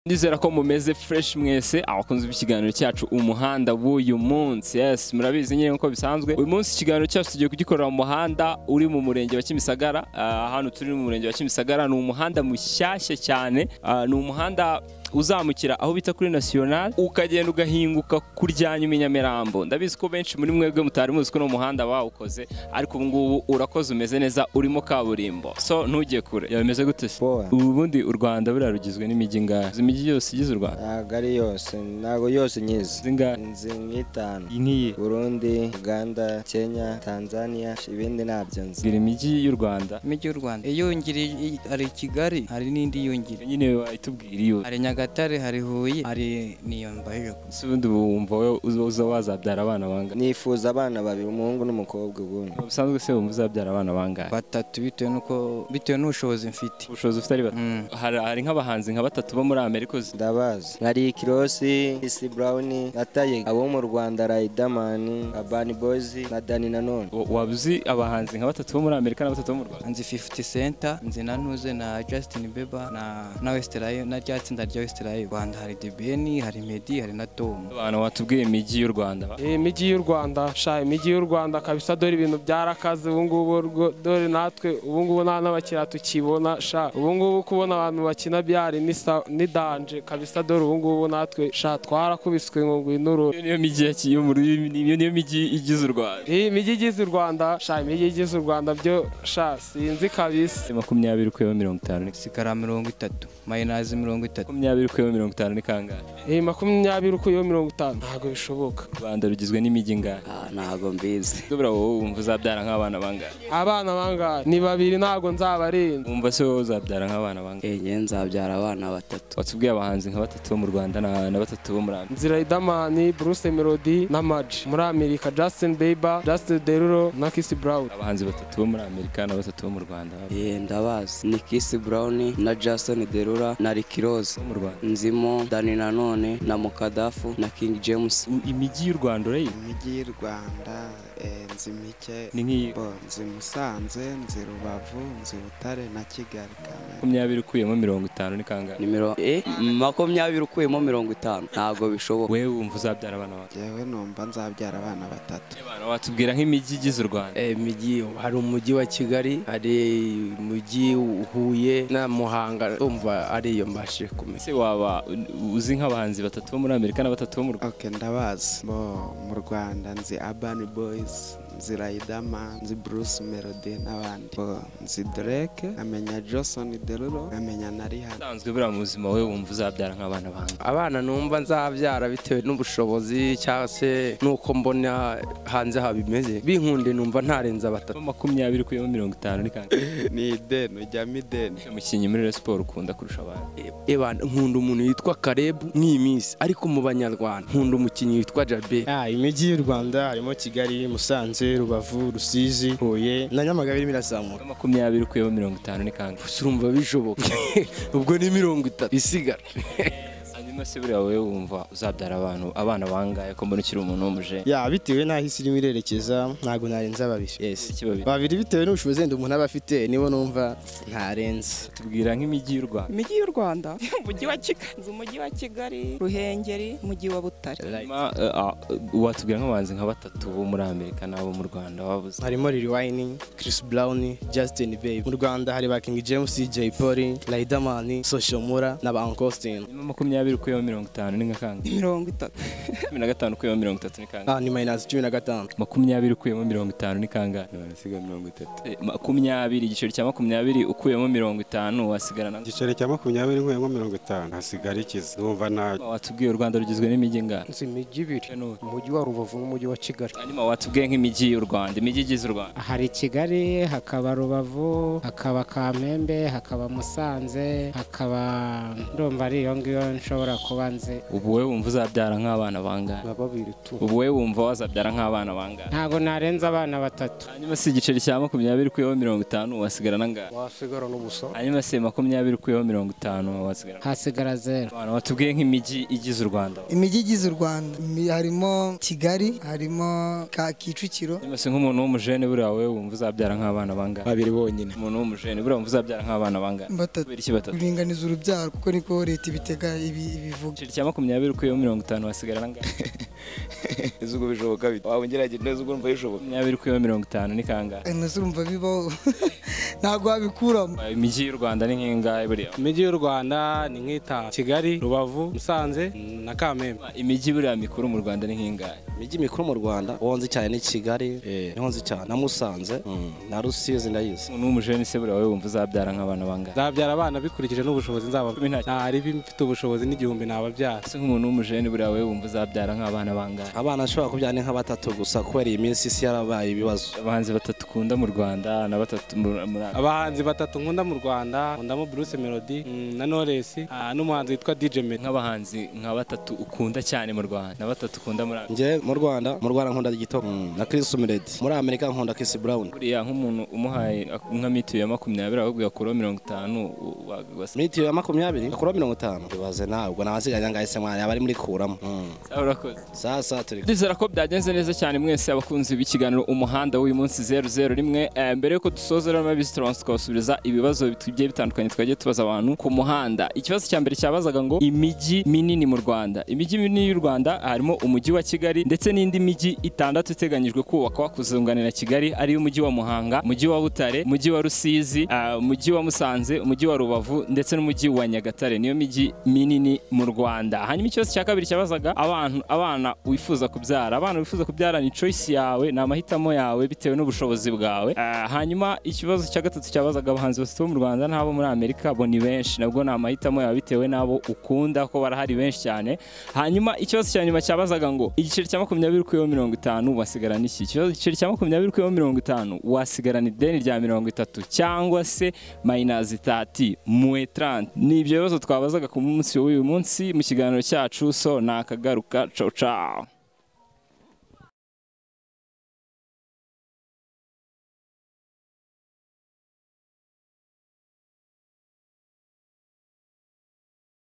Ndizera ko mumeze fresh mwese abakunzi b'ikiganiro cyacu Umuhanda w'uyu munsi. Yes, murabizi nyine nkuko bisanzwe. Uyu munsi ikiganiro cyacu tugiye kugikorera mu muhanda uri mu murenge wa Kimisagara. Hano turi mu murenge wa Kimisagara, ni umuhanda mushyashya cyane. Ni umuhanda uzamukira aho bita kuri National, ukagenda ugahinguka kuryanya Iminyamirambo. Ndabizi ko benshi muri mwebwe mutari muzi ko no muhanda bawukoze, ariko ubu ngubu urakoze umeze neza, urimo kaburimbo. So ntujye kure. Yameze gute se? Ubundi u Rwanda buriya rugizwe n'imijyi ingahe? Imijyi yose igize u Rwanda? Ntabwo ari yose, ntabwo yose nyizi. Zingahe? Nzi nk'itanu. Inkiye? Burundi, Uganda, Kenya, Tanzania, ibindi ntabyo nzi. Bwira imijyi y'u Rwanda. Imijyi y'u Rwanda iyongere ari Kigali, hari n'indi yongere. Nyine wayitubwira iyo. Hari Nyagatare, hari Huye, hari niyo mbaye. Se ubundi wumva wowe uza wazabyara abana bangahe? Nifuza abana babiri, umuhungu n'umukobwa ubundi. Ubusanzwe se wumva uzabyara abana bangahe? Batatu, bitewe nuko bitewe n'ubushobozi mfite. Ubushobozi ufite ari batatu. Hari nk'abahanzi nka batatu bo muri Amerika uzi? Ndabazi. Hari Ross, Chris Brown, Nataye, abo mu Rwanda Riderman, Urban Boys na Danny Nanone. Waba uzi abahanzi nka batatu bo muri Amerika na batatu bo mu Rwanda? Nzi 50 Cent, nzi na Ntuze na Justin Bieber na Westlife na rya tsinda rya Westlife. Rwanda hari Debeni, hari Meddy, hari na Tom. Abantu watubwiye imijyi y'u Rwanda. Imijyi y'u Rwanda, sha imijyi y'u Rwanda kabisa, dore ibintu byarakaze ubu ngubu, dore natwe ubu ngubu nta n'abakiriya tukibona sha. Ubu ngubu kubona abantu bakina byari ni danje kabisa, dore ubu ngubu natwe sha twarakubiswe ngo ngwinuru. Niyo mijyi yo muri niyo mijyi igize u Rwanda. Imijyi igize u Rwanda, sha imijyi igize u Rwanda byo sha sinzi kabisa. 20 ukuyeho 50 ni sigara 30 minus 30. 20 ukuyeho 50 ni kangahe? 20 ukuyeho 50 ntabwo bishoboka. U Rwanda rugizwe n'imijyi ingahe? Ntabwo mbizi. Dubra wowe wumva uzabyara nk'abana bangahe? Abana bangahe? Ni babiri, ntabwo nzabarinda. Wumva se wowe uzabyara nk'abana bangahe? Njye nzabyara abana batatu. Watubwiye abahanzi nka batatu bo mu Rwanda na batatu bo muri Amerika. Nzi Riderman, Bruce Melody na Maj. Muri Amerika Justin Bieber, Justin Derulo na Chris Brown. Abahanzi batatu bo muri Amerika na batatu bo mu Rwanda. Ndabazi. Ni Chris Brown na Justin Derulo na Rick Ross. Mu Rwanda nzimo Danny Nanone na Mukadafu na King James. Imijyi y'u Rwanda urayizi? Imijyi y'u Rwanda nzi mike. Ni nk'iyi? Nzi Musanze, nzi Rubavu, nzi Butare na Kigali. 20 ukuyemo 50 ni kangahe? Nimero 20 ukuyemo 50 ntabwo bishoboka. Wewe wumva uzabyara abana bangahe? Jewe numva nzabyara abana batatu. Abana watubwira nk'imijyi igize u Rwanda. Imijyi hari umujyi wa Kigali, hari umujyi Huye na Muhanga, umva ari iyo mbashije kumenya. Se waba uzi nk'abahanzi batatu bo muri Amerika na batatu bo mu Rwanda? Okay, ndabazi. Bo mu Rwanda nzi Urban Boys, nzi Riderman, nzi Bruce Melody n'abandi. Nzi Drake, amenya Jason Derulo, amenya na Rihanna. Sanzwe buriya mu buzima wewe wumva uzabyara nk'abana bangahe? Abana numva nzabyara bitewe n'ubushobozi cyangwa se nuko mbona hanze habimeze, binkunde numva ntarenza batatu. 20 ukuyemo 50 ni kangahe? Ni ideni, ujyamo ideni. Umukinnyi muri Rayon Sports ukunda kurusha abandi? Nkunda umuntu witwa Karebu mw'iyi minsi, ariko mu banyarwanda nkunda umukinnyi witwa Jabel. Imijyi y'u Rwanda harimo Kigali, Musanze, Rubavu, Rusizi, Huye na Nyamagabe irimo irazamuka. 20 ukuyeho 50 ni kangahe? Urumva bishoboka. Ubwo ni 30 isigara. Hanyuma se buriya wowe wumva uzabyara abantu abana bangahe ko mbona ukiri umuntu w'umuje? Ya bitewe n'aho isi irimo irerekeza ntabwo narenza babiri. Yes. Babiri bitewe n'ubushobozi wenda umuntu aba afite, nibo numva ntarenza. Tubwira nk'imijyi y'u Rwanda. Imijyi y'u Rwanda, umujyi wa Kigali, nzi umujyi wa Kigali, Ruhengeri, umujyi wa Butare. Watubwira nk'abahanzi nka batatu bo muri Amerika n'abo mu Rwanda wabuze? Harimo Lil Wayne, Chris Brown, Justin Bieber. Mu Rwanda hari ba King James, Jay Polly, Riderman, Social Mura na ba Uncle Austin. 20 ukuyeho 50 ni nka kangahe? 30. 15 ukuyeho 30 ni kangahe? Ni minus 15. 20 ukuyemo 50 ni kangahe? Nasiga 30. 20, igiceri cya 20 ukuyemo 50 wasigara na igiceri cya 20 nkuyemo 50 hasigara ikizi. Ndumva na watubwiye u Rwanda rugizwe n'imijyi ingahe? Nzi imijyi ibiri, umujyi wa Rubavu n'umujyi wa Kigali. Hanyuma watubwiye nk'imijyi y'u Rwanda, imijyi igize u Rwanda. Hari Kigali, hakaba Rubavu, hakaba Kamembe, hakaba Musanze, hakaba ndumva ari iyo ngiyo nshobora kuba nzi. Ubu wowe wumva uzabyara nk'abana bangahe? Nka babiri tu. Ubu wowe wumva wazabyara nk'abana bangahe? Ntago narenza abana batatu. Hanyuma si igiceri cya 20 ukuyeho 50 wasigarana angahe? Wasigara n'ubusa. Hanyuma se 20 ukuyeho 50 wasigara? Hasigara 0. Abantu batubwiye nk'imijyi igize u Rwanda. Imijyi igize u Rwanda harimo Kigali, harimo Kicukiro. Hanyuma se nk'umuntu w'umujene buriya wowe wumva uzabyara nk'abana bangahe? Babiri bonyine. Umuntu w'umujene buriya wumva uzabyara nk'abana bangahe? Batatu. Kubera iki batatu? Kuringaniza urubyaro kuko niko leta ibitega ibivuga. Igiceri cya 20 ukuyeho 50 wasigarana angahe? Ese ubwo bishoboka bite? Waba ungerageje neza ubwo urumva bishoboka? 20 ukuyeho 50 ni kangahe? Ese urumva bibaho? Ntabwo wabikuramo. Imijyi y'u Rwanda ni nk'ingahe buriya? Imijyi y'u Rwanda ni nk'itanu: Kigali, Rubavu, Musanze na Kamembe. Imijyi buriya mikuru mu Rwanda ni nk'ingahe? Imijyi mikuru mu Rwanda uwo nzi cyane ni Kigali, niho nzi cyane, na Musanze, na Rusizi ndayizi. Umuntu w'umujene se buriya wowe wumva uzabyara nk'abana bangahe? Nzabyara abana bikurikije n'ubushobozi nzaba ntari mfite ubushobozi n'igihumbi nababyara. Se nk'umuntu w'umujene buriya wowe wumva uzabyara nk'abana bangahe? Abana nshobora kubyara ni nka batatu gusa kubera iyi minsi isi yarabaye ibibazo. Abahanzi batatu ukunda mu Rwanda na batatu muri Abahanzi batatu nkunda mu Rwanda, nkundamo Bruce Melody na Knowless n'umuhanzi witwa DJ Meddy. Nk'abahanzi nka batatu ukunda cyane mu Rwanda na batatu ukunda muri Amerika? Nje mu Rwanda nkunda Gito na Chris Melody. Muri Amerika nkunda Chris Brown. Buriya nk'umuntu umuhaye nka mitiyu ya 20 ahubwo yakuraho 50 mitiyu ya 20 akuraho 50 bibaze nawe ubwo nabasigaye ngahise mwana yaba ari muri kuramo. Urakoze. Sasa turi. Ndizera ko byagenze neza cyane mwese abakunzi b'ikiganiro umuhanda w'uyu munsi 001. Mbere yuko dusoza rero mabizi twasubiza ibibazo bigiye bitandukanye twagiye tubaza abantu ku muhanda. Ikibazo cya mbere cyabazaga ngo imijyi minini mu Rwanda. Imijyi minini y'u Rwanda harimo umujyi wa Kigali ndetse n'indi mijyi itandatu iteganyijwe kubakwa kuzunganira Kigali, ari umujyi wa Muhanga, umujyi wa Butare, umujyi wa Rusizi, umujyi wa Musanze, umujyi wa Rubavu ndetse n'umujyi wa Nyagatare. Niyo mijyi minini mu Rwanda. Hanyuma ikibazo cya kabiri cyabazaga abantu abana wifuza kubyara. Abana wifuza kubyara ni choice yawe, ni amahitamo yawe bitewe n'ubushobozi bwawe. Hanyuma ikibazo cya gatatu cyabazaga abahanzi bose bo mu Rwanda n'abo muri Amerika bo ni benshi, nabwo ni amahitamo yawe bitewe n'abo ukunda ko barahari benshi cyane. Hanyuma ikibazo cya nyuma cyabazaga ngo igiceri cya 20 ukuyeho 50 wasigarana iki? Ikibazo igiceri cya 20 ukuyeho 50 wasigarana ideni rya 30 cyangwa se minus 30 mwe 30. Ni ibyo bibazo twabazaga ku munsi w'uyu munsi mu kiganiro cyacu. So nakagaruka, ciao ciao.